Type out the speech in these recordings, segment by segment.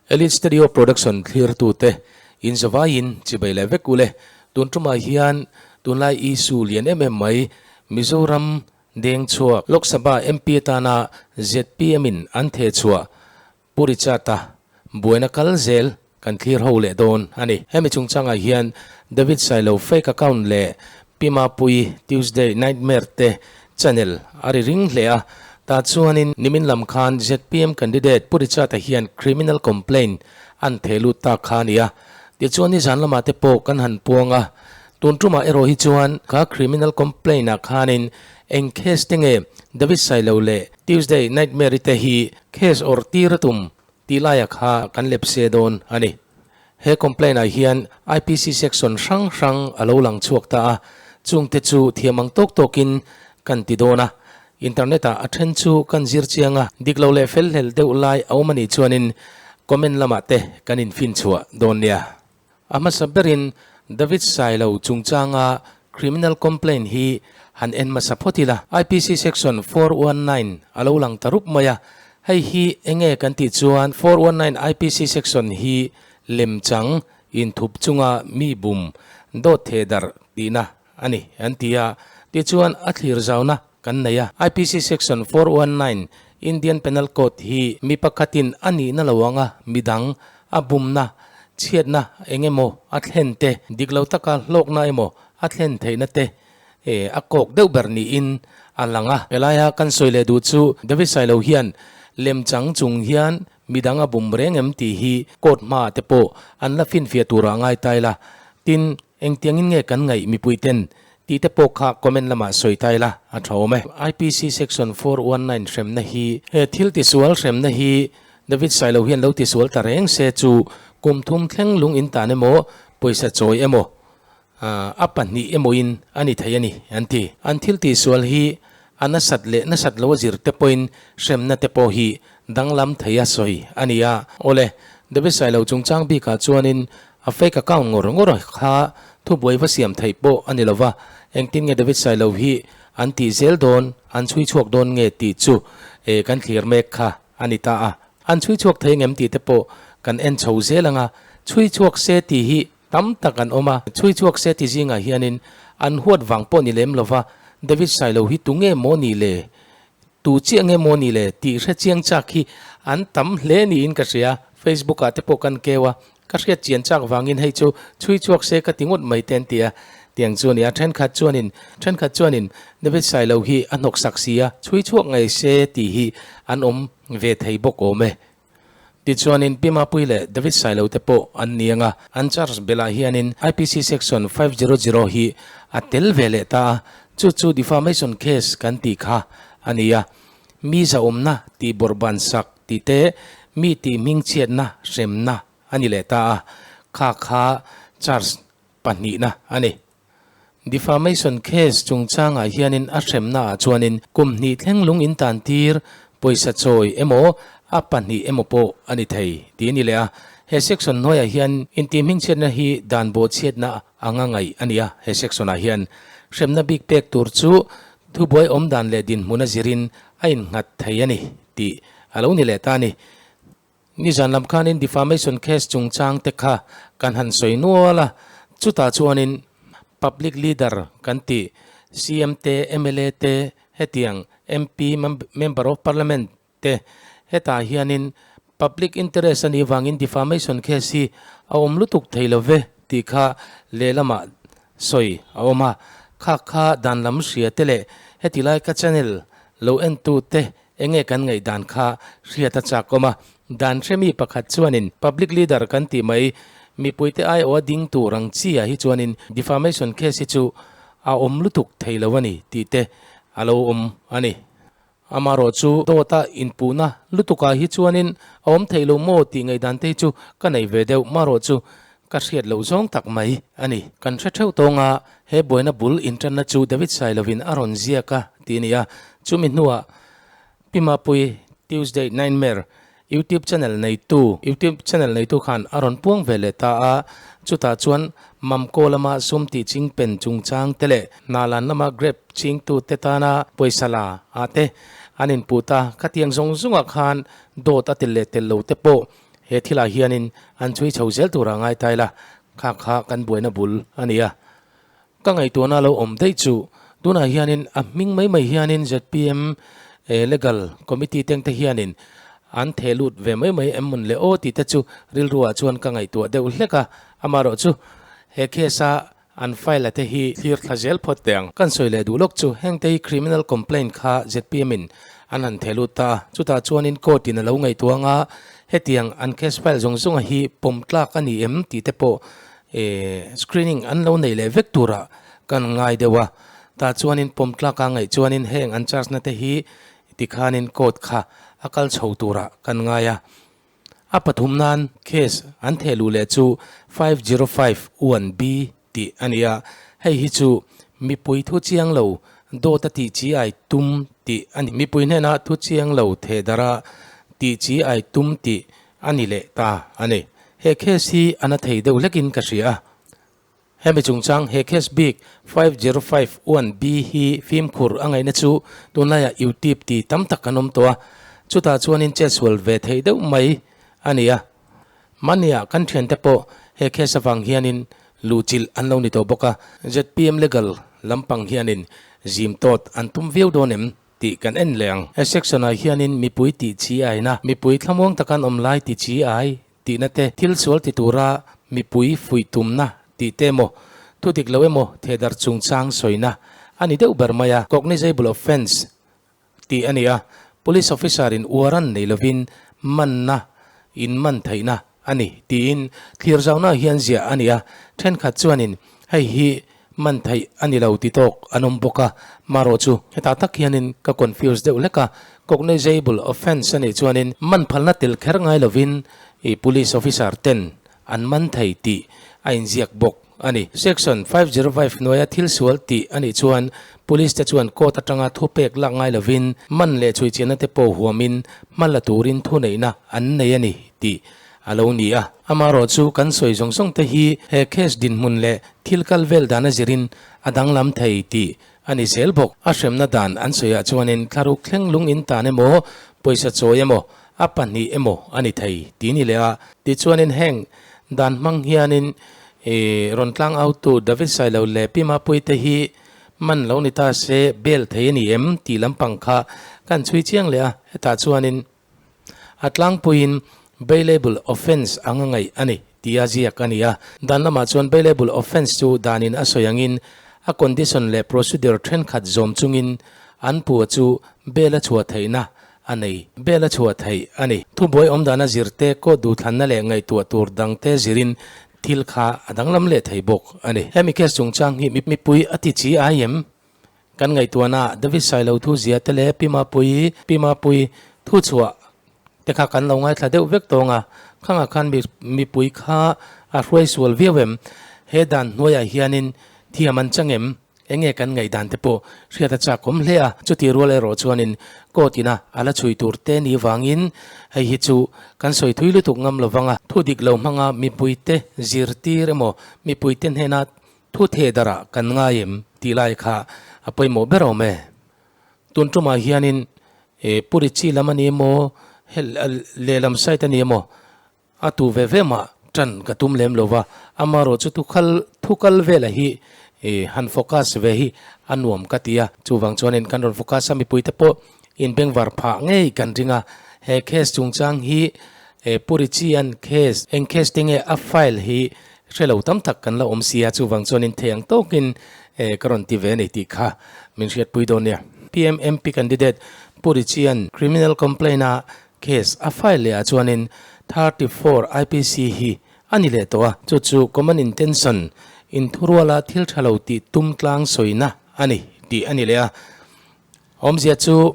Elite Studio Production thlirtute in zavaiin chibai leh vek ule. Tun tumah hian tunlai issue lian em em mai Mizoram Dengchhuak Lok Sabha MP atana zpm in an thehchhuah Pu Richard-a buaina kal zel kan thlir ho leh dawn a ni. Hemi chungchangah hian David Sailo fake account leh Pi Mapuii Tuesday Nightmare te channel a ri ring hle a, tah chuanin nimin lam khan zpm candidate Pu Richard-a hian criminal complaint an theh lut tak kha a ni a. Tichuan nizan lamah te pawh kan han puang a, tun tumah erawh hi chuan kha criminal complaint ah khanin eng case te nge David Sailo leh Tuesday Nightmare-i te hi case awrh tir a tum tih laia kha kan lep se dawn a ni. He complaint ah hian IPC section hrang hrang a lo lang chhuak ta a, chungte chu thiam ang tawk tawkin kan ti dawn a, internet ah a then chu kan zir chiang a, dik lo leh fel hlel deuh lai a awm a nih chuanin comment lamah te kan infin chhuah dawn nia. A hmasa berin David Sailo chungchanga criminal complaint hi han en hmasa phawt ila. IPC section 419 a lo lang ta rup mai a, hei hi enge kan tih chuan 419 IPC section hi lemchang inthup chunga mi bum dawt theh darh tihna a ni an ti a, tichuan a thlir zauna kan nei a. IPC section 419 Indian Penal Code hi mi pakhatin a nihna lo anga midang a bumna, chhiatna eng emaw a thlen te, dik lo taka hlawkna emaw a thlen theihna te a kawk deuh ber niin a lang a. Helaia kan sawi leh duh chu David Sailo hian lemchang chung hian midang a bum reng em tih hi court hmaah te pawh an la finfiah turah ngai ta ila. Tin, Engtiangin nge kan ngaih mipuiten tih te pawh kha comment lamah sawi ta ila a tha awm e. IPC section 419 hremna hi he thil tisual hremna hi David Sailo hian lo tisual ta reng se chu kum thum thleng lung in tan emaw pawisa chawi emaw a pahnih emawin a ni thei a ni an ti. An thil tisual hi a nasat leh nasat lo a zir te pawhin hremna te pawh hi danglam thei a sawi a ni a. Awle, David Sailo chungchang bikah chuanin A fake account ngawr ngawr kha thubuai va siam theih pawh a ni lo va, engtin nge David Sailo hi an tih zel dawn, an chhui chhuak dawn nge tih chu e kan thlir mek kha a ni ta a. An chhui chhuak thei ngem tih te pawh kan en chho zel ang a, chhui chhuak se tih hi tam tak an awm a, chhui chhuak se ti zingah hianin an huat vang pawh ni lem lo va, David Sailo hi tu nge maw ni le, tu chiah nge maw ni le tih hre chiang chak hi an tam hle niin ka hria, Facebook ah te pawh kan keu a, Ka hriat chian chak vangin hei chu chhui chhuak se ka ti ngawt mai te an ti a, tiang chu a ni a, thenkhat chuanin thenkhat chuanin David Sailo hi a hnawk sak si a, chhui chhuak ngei se tih hi an awm ve thei bawk awm e. Tichuanin Pi Mapui leh David Sailo te pawh an ni ang a, an charge belah hianin IPC section 500 hi a tel ve leh ta a, chu chu defamation case kan tih kha a ni a, mi zahawmna tih bawrhban sak tih te, mi tih hmingchhiatna hremna a ni leh ta a, kha kha charge pahnihna a ni. Defamation case chungchangah hianin a hremnaah chuanin kum hnih thleng lung in tan tir, pawisa chawi emaw a pahnih emaw pawh a ni thei tih a ni leh a. He section hnuaiah hian intih hmingchhiatna hi dan bawhchhiatna anga ngaih a ni a, he section-ah hian hremna bik pek tur chu thubuai awm dan leh dinhmun a zirin a innghat thei a ni tih a lo ni leh ta a ni. Nizan lam khanin defamation case chungchang te kha kan han sawi nual a, chutah chuanin public leader kan tih CM te, mla te, hetiang MP, Member of Parliament te hetah hianin public interest a nih vangin defamation case hi a awm lutuk thei lo ve tih kha lehlamah sawi a awm a, kha kha dan lam hria te leh heti lai ka channel lo entu te Enge kan ngaihdan kha hriat a chakawm a, dan hremi pakhat chuanin public leader kan tih mai, mipuite aiawha ding tur ang chi ah hi chuanin defamation case hi chu a awm lutuk thei lo a ni tih te a lo awm a ni. Amaherawh chu dawta inpuhna lutukah hi chuanin a awm thei lo maw tih ngaihdan te hi chu ka nei ve deuh, marawh chu ka hriat loh zawng tak mai a ni. Kan hre theuh tawng a, he buaina bul intanna chu David Sailovin a rawn ziak a tih a ni a, chumi hnuah Pi Mapui Tuesday Nightmare YouTube channel neitu YouTube channel neitu khan a rawn puang ve leh ta a, chutah chuan Mamkaw lama sum tih ching pen chungchang te leh Hnalan lama grape chingtu te tana pawisa la ah te an inpuh ta, khatiang zawng zawngah khan dawt a tel leh tel lo te pawh. He thilah hianin an chhui chho zel tura ngai tai la, kha kha kan buaina bul a ni a. Ka ngaihtuahna lo awm daih chu tunah hianin a hming mai mai hianin zpm Legal Committee tengte hianin an theh lut ve mai mai em mawn le aw tih te chu rilruah chuan ka ngaihtuah deuh hlek a, amaherawh chu he case a an file a te hi thlir thla zel phawt teh ang. Kan sawi leh duh lawk chu hengte hi criminal complaint kha zpm in an han theh lut ta a, chutah chuanin court in a lo ngaihtuah anga hetiang an case file zawng zawnga hi pawm tlak a ni em tih te pawh Screening an lo nei leh vek turah kan ngai deuh a, tah chuanin pawm tlaka ngaih chuanin heng an charge na te hi tikhanin court kha a kal chho turah kan ngai a. A pathum nan case an theh luh leh chu 505 1B tih a ni a, hei hi chu mipui thu chiang lo dawt a tih chi ai tum tih a ni. Mipui hnena thu chiang lo theh darh a tih chi ai tum tih A ni leh ta a ni. He case hi a na thei deuh hlekin ka hria a. Hemi chungchang he case bik 5051B hi fimkhur a ngaihna chu tunlaiah YouTube ti tam tak kan awm tawh a, chutah chuanin chetsual ve theih deuh mai a ni a. Mahniah kan thiante pawh he case avang hianin luhchilh an lo ni tawh bawk a, zpm legal lampang hianin zim tawt an tum viau dawn em? Tih kan en leh ang. He section-ah hianin mipui tih chi aina, mipui thlamuang taka an awm lai ti chi ai tihna te, thil sual ti tura mipui fuih tumna tih te emaw, thu dik lo emaw thehdar chungchang sawina a ni deuh ber mai a. Cognizable offence tih a ni a, police officer-in uaran nei lovin manna, inman theihna a ni tiin thlir zauhna hian ziah a ni a, thenkhat chuanin hei hi man theih a ni lo ti tawk an awm bawk a, marawh chu hetah tak hianin ka confuse deuh hlek a, cognizable offence a nih chuanin man phalna tel kher ngai lovin i police officer ten an man thei tih a inziak bawk a ni. Section 505 hnuaia thil sual tih a nih chuan police te chuan court atanga thupek lak ngai lovin man leh chhuichianna te pawh huamin hma la turin thuneihna an nei a ni tih a lo ni a. Amaherawh chu kan sawi zawng zawng te hi he case dinhmun leh thil kal vel dan a zirin a danglam thei tih a ni zel bawk. A hremna dan an sawiah chuanin thlaruk thleng lung in tan emaw, pawisa chawi emaw, a pahnih emaw a ni thei tih ni leh a. Tichuanin heng dan hmang hianin rawn tlang autu David Sailo leh Pi Mapuii te hi man lo ni ta se bail thei a ni em tih lampang kha kan chhui chiang leh a, hetah chuanin A tlangpuiin bailable offence anga ngaih a ni tia ziak a ni a. Dan lamah chuan bailable offence chu danin a sawi angin a condition leh procedure thenkhat zawm chungin an pua chu bail a chhuah theihna a nei. Bail a chhuah theih a ni. Thubuai awmdana zirte court duhthlanna leh ngaihtuah tur dangte zirin thil kha a danglam leh thei bawk a ni. Hemi case chungchang hi mipui a ti chi ai em? Kan ngaihtuahna David Sailo thu zia te leh Pi Mapuii, Pi Mapuii thu chhuah te kha kan lo ngaithla deuh vek tawng a, khangah khan mipui kha a hruai sual viau em? He dan hnuaiah hianin thiam an chang em? Enge kan ngaihdan te pawh hriat a chak awm hle a, chutih rual erawh chuanin court ina a la chhui tur te ni vangin hei hi chu kan sawi thui lutuk ngam lovang a, thu dik lo hmanga mipuite zirtir emaw mipuite hnena Thu theh darah kan ngai em tih lai kha a pawimawh ber awm e. Tun tumah hianin e Puri chi lam a ni emaw, lehlam side a ni emaw a tu ve ve mah tan ka tum lem lo va, amaherawh chu thukal thukal vela hi e han focus ve hi a nuam ka ti a, chuvang chuanin kan rawn focus a mipuite pawh inbengvar phah ngei kan ring a, he case chungchang hi e Puri chi an case eng case te nge a file hi Hre lo tam tak kan la awm sia, chuvang chuanin thei ang tawkin ka rawn ti ve a ni tih kha min hriatpui dawn nia. PMMP candidate Pu Richian criminal complaint a case a file leh ah chuanin 34 IPC hi a ni leh tawh a, chu chu common intention inthuruala thil tha lo tih tum tlang sawina a ni tih a ni leh a. Awmzia chu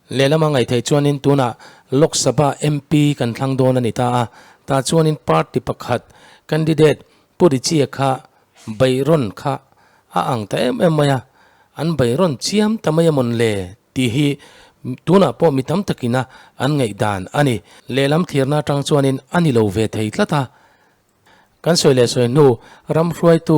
Lehlam a ngaihtheih chuanin tunah Lok Sabha MP kan thlang dawn a ni ta a, tah chuanin party pakhat candidate Pu Richie kha beihrawn kha a ang ta em em mai a, an beihrawn chiam ta mai amawn le tih hi tunah pawh mi tam takina an ngaihdan a ni. Lehlam thlirna atang chuanin a ni lo ve thei tlat a. Kan sawi leh sawi hnu, ram hruaitu,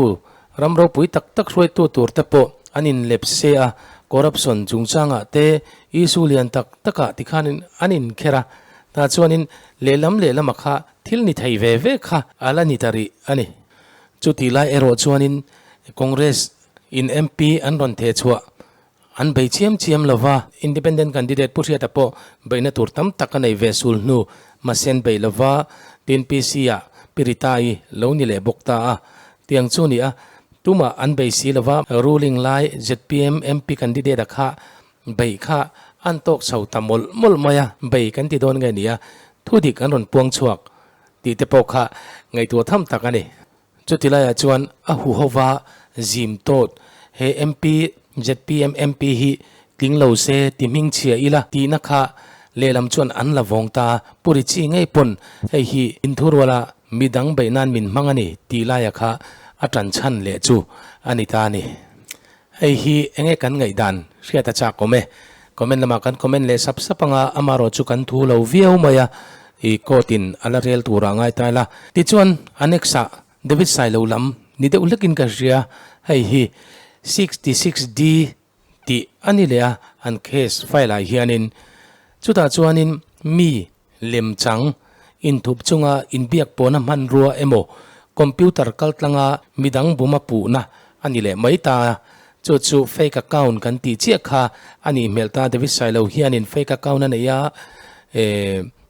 ram ropui tak tak hruaitu tur te pawh an inlep se a, corruption chungchangah te issue lian tak takah tikhanin an inkher a, tah chuanin lehlam lehlamah kha Thil ni thei ve ve kha a la ni ta rih a ni. Chutih lai erawh chuanin Congress in MP an rawn theh chhuah an bei chiam chiam lo va, Independent candidate Pu Hriata pawh beihna tur tam tak a nei ve sul hnu mahse an bei lo va, tin PC ah Pi Rita-i lo ni leh bawk ta a. Tiang chu ni a, tumah an bei si lo va, ruling lai zpm MP candidate a kha Bei kha an tawk chho ta mawlh mawlh mai a, bei kan ti dawn nge nia, thu dik an rawn puang chhuak tih te pawh kha ngaihtuah tham tak a ni. Chuti laiah chuan a huhova zim tawt he MP, zpm MP hi tling lo se ti hming chhia ila tihna kha lehlam chuan an la vawng ta, Pu Richie ngei pawn hei hi inthuruala midang beih nan min hmang a ni tih laia kha a tan chhan leh chu a ni ta a ni. Hei hi enge kan ngaihdan hriat a chak awm e. Comment lamah kan comment leh sap sap anga amarawh chu kan thu lo viau mai a, i court in a la rel turah ngai ta ila. Tichuan annex ah David Sailo lam ni deuh hlekin ka hria, hei hi 66D tih a ni leh a an case file ah hianin. Chutah chuanin mi Lemchang, inthup chunga inbiak pawhna hmanrua emaw computer kaltlanga midang buma puhna a ni leh mai ta. Chu chu fake account kan tih chiah kha a nih hmel ta. David Sailo hianin fake account a nei a,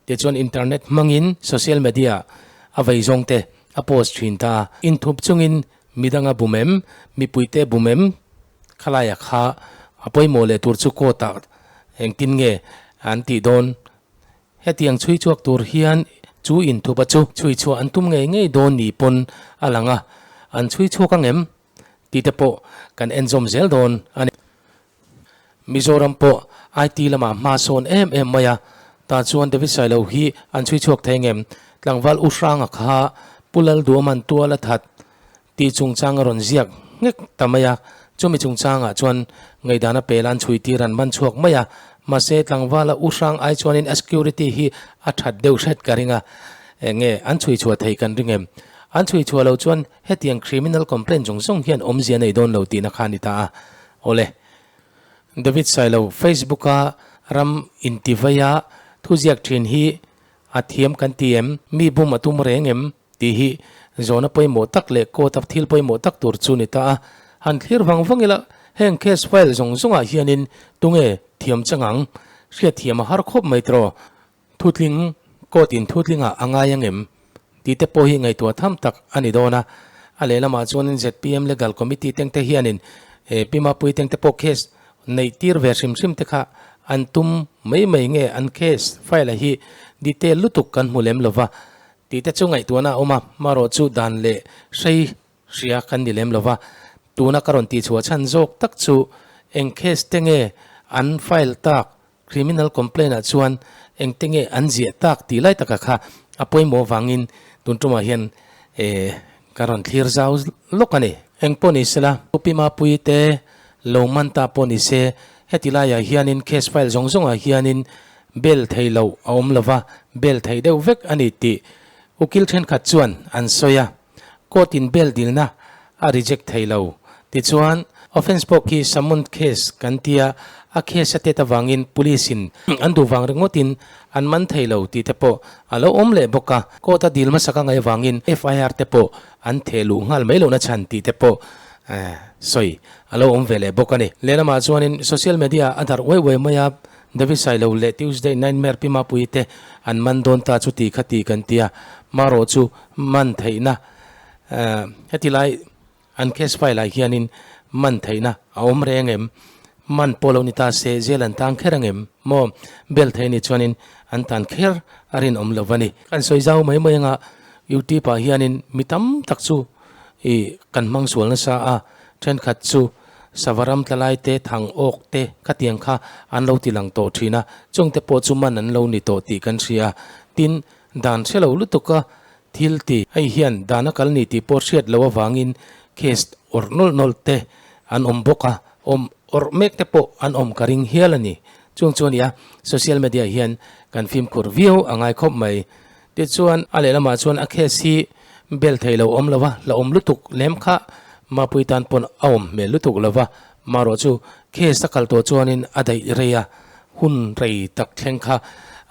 tichuan internet hmangin social media a vei zawng te a post thin ta. Inthup chungin midanga bum em, mipuite bum em khalaia kha a pawimawh leh tur chu court ah engtin nge an tih dawn Hetiang chhui chhuak tur hian chu inthupa chu chhui chhuah an tum ngei ngei dawn ni pawn a lang a, an chhui chhuak ang em tih te pawh kan en zawm zel dawn a ni. Mizoram pawh IT lamah hma sawn em em mai a, tah chuan David Sailo hi an chhui chhuak thei ngem? Tlangval U Hranga kha Pu Lalduaman tual a that tih chungchang a rawn ziak nghek ta mai a, chumi chungchangah chuan ngaihdan a pel a, an chhui tir an man chhuak mai a, mahse tlangvala u hrang ai chuanin a security hi a that deuh hret ka ring a, eng nge an chhui chhuah thei kan ring em? An chhui chhuah loh chuan hetiang criminal complaint zawng zawng hian awmzia nei dawn lo tihna kha a ni ta a, awle. David Sailo Facebook-a ram intivaia thuziak thin hi a thiam kan ti em? Mi bum a tum reng em? Tih hi zawhna pawimawh tak leh court a thil pawimawh tak tur chu ni ta a. Han thlir vang vang ila, heng case file zawng zawngah hianin tunge thiam chang ang? Hriatthiam a har khawp mai tiraw? Thutling, court in thutlingah a ngai ang em? Tih te pawh hi ngaihtuah tham tak a ni dawn a. A lehlamah chuanin zpm Legal Committee tengte hianin Pi Mapuii tengte pawh case neih tir ve hrim hrim te kha an tum mai mai nge an case file a hi detail lutuk kan hmu lem lova. Tih te chu ngaihtuahna a awm a, marawh chu dan leh hrei hria kan ni lem lova, tuna ka rawn tihchhuah chhan zawk tak chu eng case te nge an file tak, criminal complaint ah chuan eng te nge an ziah tak tih lai taka kha a pawimawh vangin tun tumah hian ka rawn thlir zau lawk a ni. Eng pawh ni sela, Pu Pi Mapuii te lo man ta pawh ni se, heti laiah hianin case file zawng zawngah hianin Bel thei loh a awm lova, bel thei deuh vek a ni tih ukil thenkhat chuan an sawi a, court in bel dilna a reject thei lo. Tichuan, offence pawh khi summon case kan tia, a case a tet avangin police in an duh vang ringawtin an man thei lo tih te pawh a lo awm leh bawk a, court a dil hmasak a ngaih avangin FIR te pawh an theh luh nghal mai lohna chhan tih te pawh sawi a lo awm ve leh bawk a ni. Lehlamah chuanin social media a darh uai uai mai a, David Sailo leh Tuesday Nightmare Pi Mapuii te an man dawn ta chu ti kha ti kan ti a, marawh chu man theihna heti lai an case file ah hianin man theihna a awm reng em? Man pawh lo ni ta se jail an tang kher angem? Maw bel thei ni chuanin an tan kher a rinawm lo a ni. Kan sawi zau mai mai anga YouTube ah hianin mi tam tak chu i kan hmang sual nasa a, thenkhat chu Sava ram tla lai te, thang awk te khatiang kha an lo ti lang tawh thin a, chungte pawh chu man an lo ni tawh tih kan hria. Tin, dan hre lo lutuk a thil ti. Hei hian dan a kal ni tih pawh hriat loh avangin case awrh nawlh nawlh te an awm bawk a, awm awrh mek te pawh an awm ka ring hial a ni. Chung chu a nia, social media hian kan fimkhur viau a ngai khawp mai. Tichuan, a lehlamah chuan a case hi bel thei lo awm lo va, la awm lutuk lem kha Mapui tan pawn a awm hmel lutuk lo va, marawh chu case a kal tawh chuanin a daih rei a, hun rei tak thleng kha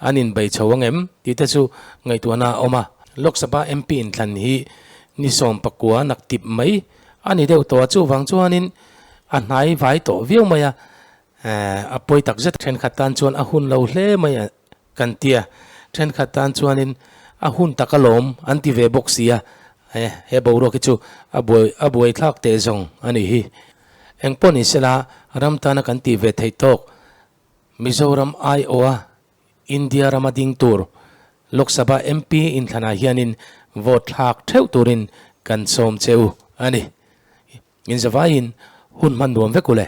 an inbei chho ang em tih te chu ngaihtuahna a awm a. Lok Sabha MP inthlan hi ni 19 nak tip mai a ni deuh tawh a, chuvang chuanin a hnai vai tawh viau mai a, a pawi tak zet thenkhat tan chuan a hun lo hle mai a kan tia, thenkhat tan chuanin a hun tak alawm an ti ve bawk si a, he boruak hi chu a buai a buai thlak teh zawng a nih hi. Engpawh ni sela ram tana kan tih ve theih tawk Mizoram aiawha India rama ding tur Lok Sabha MP inthlanah hianin vote thlak theuh turin kan sawm che u a ni. Inzavaiin hun hman nuam vek u le.